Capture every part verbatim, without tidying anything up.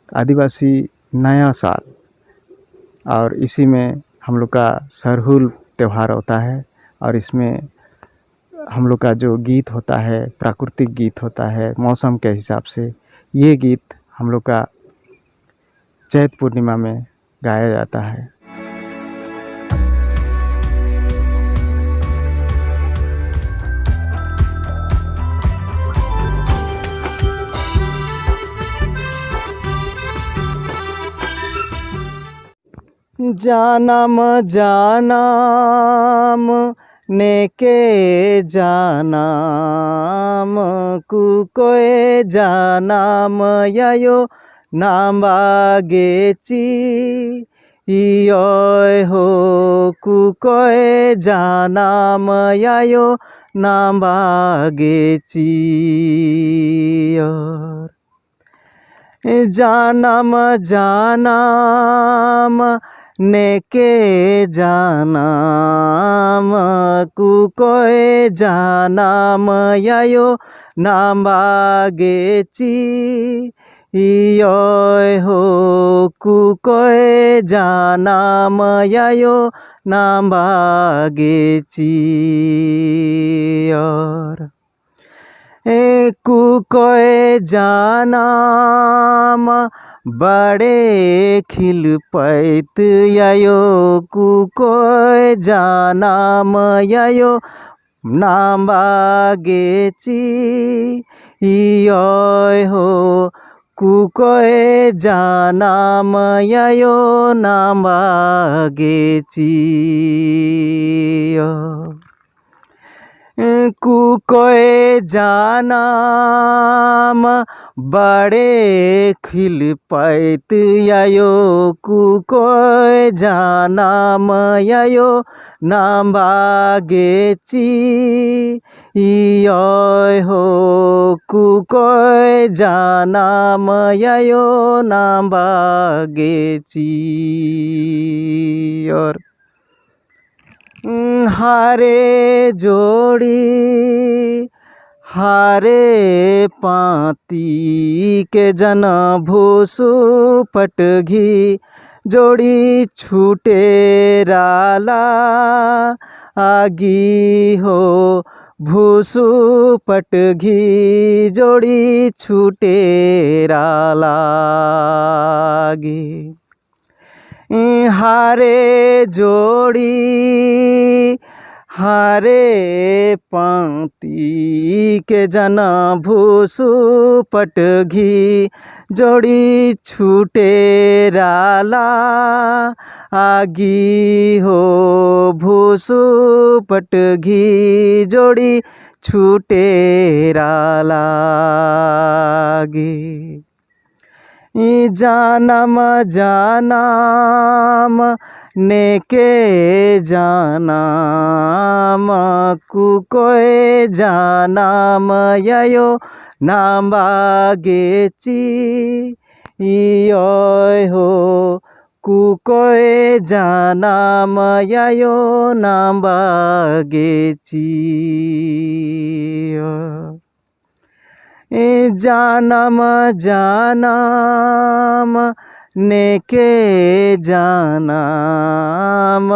आदिवासी नया साल, और इसी में हम लोग का सरहुल त्योहार होता है, और इसमें हम लोग का जो गीत होता है, प्राकृतिक गीत होता है, मौसम के हिसाब से, ये गीत हम लोग का चैत पूर्णिमा में गाया जाता है। जनम जनम नेके जनम, कुकोय जनम अयो नम्बा गेची, इयोय हो कुकोय जनम अयो नम्बा गेची। और जनम जनम नेके जनम, कुकोय जनम अयो नम्बा गेची, इयोय हो कुकोय जनम अयो नम्बा गेची। और ए कुकोय जनम बड़े खिलपैत अयो, कुकोय जनम अयो नम्बा गेची, इयोय हो कुकोय जनम अयो नम्बा गेची। कुकोय जनम बड़े खिलपैत अयो, कुकोय जनम अयो नम्बा गेची, इयोय हो कुकोय जनम अयो नम्बा गेची। और हरे जोड़ी हरे पाती के जन भूसु पटघी जोड़ी छूटे राला आगी हो, भूसु पटघी जोड़ी छूटे राला आगी। हरे जोड़ी हरे पाती के जन भूसु पटघी जोड़ी छूटे राला आगी हो, भूसु पटघी जोड़ी छूटे राला आगी। ई जनम जनम नेके जनम, कुकोय जनम अयो नम्बा गेची, इयोय हो कुकोय जनम अयो नम्बा गेची। ए जनम जनम नेके जनम,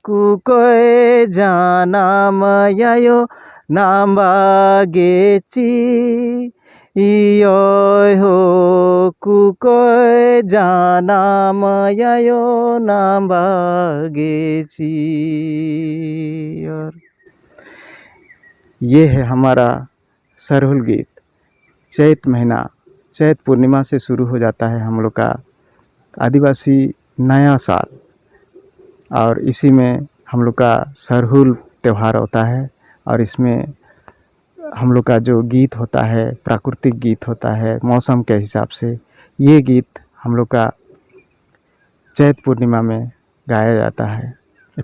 कुकोय जनम अयो नम्बा गेची, इयोय हो कुकोय जनम अयो नम्बा गेची। और ये है हमारा सरहुल गीत। चैत महीना, चैत पूर्णिमा से शुरू हो जाता है हम लोग का आदिवासी नया साल, और इसी में हम लोग का सरहुल त्योहार होता है, और इसमें हम लोग का जो गीत होता है, प्राकृतिक गीत होता है, मौसम के हिसाब से, ये गीत हम लोग का चैत पूर्णिमा में गाया जाता है।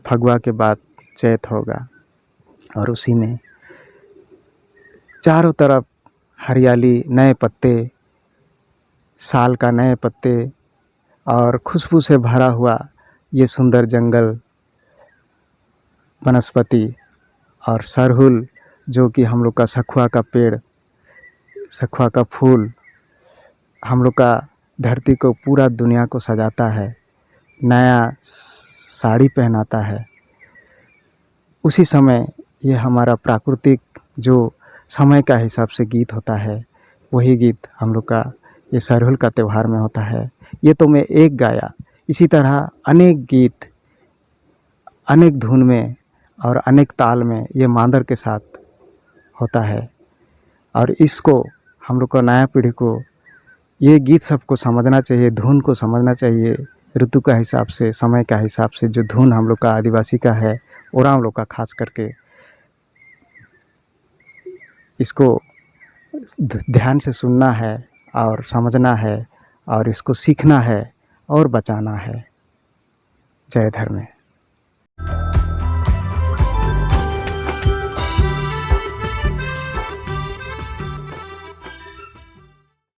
फगुआ के बाद चैत होगा और उसी में चारों तरफ हरियाली, नए पत्ते, साल का नए पत्ते और खुशबू से भरा हुआ ये सुंदर जंगल, वनस्पति और सरहुल, जो कि हम लोग का सखुआ का पेड़, सखुआ का फूल, हम लोग का धरती को, पूरा दुनिया को सजाता है, नया स-, साड़ी पहनाता है, उसी समय ये हमारा प्राकृतिक जो समय का हिसाब से गीत होता है, वही गीत हम लोग का ये सरहुल का त्योहार में होता है। ये तो मैं एक गाया, इसी तरह अनेक गीत अनेक धुन में और अनेक ताल में ये मांदर के साथ होता है। और इसको हम लोग को, नया पीढ़ी को ये गीत सबको समझना चाहिए, धुन को समझना चाहिए, ऋतु का हिसाब से, समय का हिसाब से जो धुन हम लोग का आदिवासी का है, उराँव लोग का खास करके, इसको ध-, ध्यान से सुनना है और समझना है और इसको सीखना है और बचाना है। जय धर्मे।